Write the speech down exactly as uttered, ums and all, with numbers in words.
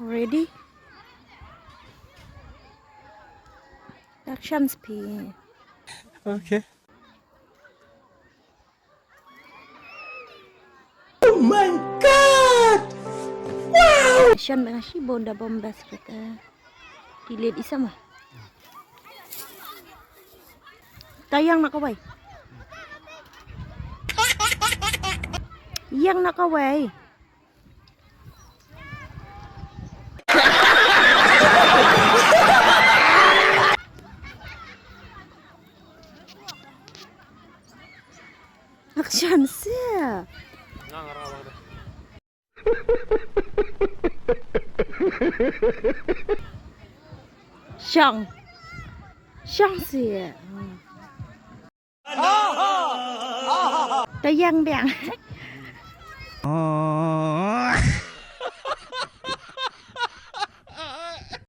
Ready? Action speed. Okay. Oh my God! Wow! Shan ba nga shi bonda bomba sreta. Kilit isama. Tayang na kawai. Yang na kawai. Action sia. Shang. Shang sia. Tayang biang.